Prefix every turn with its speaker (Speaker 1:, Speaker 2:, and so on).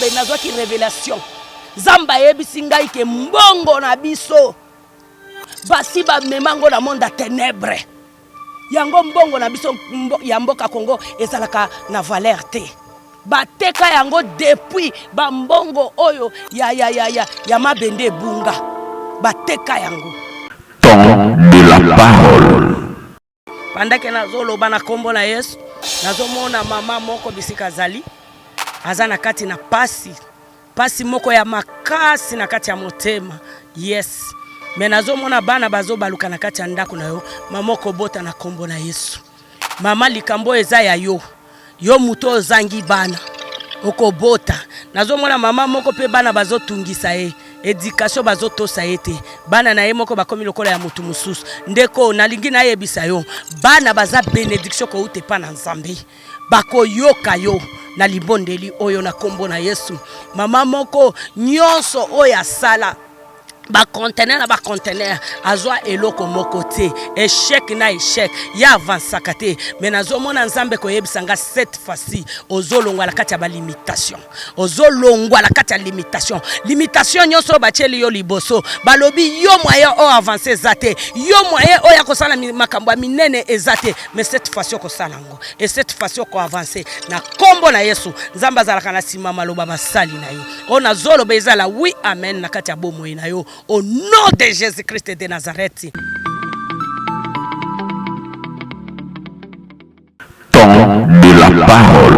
Speaker 1: Nzambe, nazwaki revelation. Nzambe ayebisi ngai ke mbongo na biso basi bamema yango na monde ya tenebre. Yango mbongo na biso ya mboka Congo ezalaka na valeur te. Bateka yango depuis ba mbongo oyo ya, ya, ya, ya, ya mabende ebunga. Bateka yango.
Speaker 2: Temps de la parole.
Speaker 1: Pendant que nazoloba na kombo na Yesu, nazomona mama moko bisika azali, aza na kati na pasi, pasi moko ya makasi na kati ya motema. Yes. Mais nazomona bana bazobaluka na kati ya ndako na yo, mama okobota na kombo na Yesu. Mama, likambo eza ya yo. Yo moto ozangi bana okobota. Nazomona mama moko pe bana bazotungisa ye, education bazotosa ye te, bana na ye moko bakomi lokola ya motu mosusu. Ndeko, nalingi nayebisa yo, bana baza benediction kouta epa na Nzambe. Bakoyoka yo na libondeli oyo na kombo na Yesu. Mama moko nyonso oyo asala ba conteneur na ba conteneur, azwa eloko moko te, échec na échec, ya avansaka te. Mais nazomona Nzambe koyebisa nga cette fois-ci ozolongwa na kati ya ba limitation, ozolongwa na kati ya limitation. Limitation nyonso oyo batieli yo liboso, balobi yo moyen oyo avance eza te, yo moyen oyo ya kosala makambo ya minene eza te, mais cette fois-ci okosala yango, et cette fois-ci oko avancer na kombo na Yesu. Nzambe azalaka na nsima maloba basali na ye. Oyo nazoloba ezala oui amen na kati ya bomoi na yo, au nom de Jésus-Christ de Nazareth.
Speaker 2: Temps de la parole.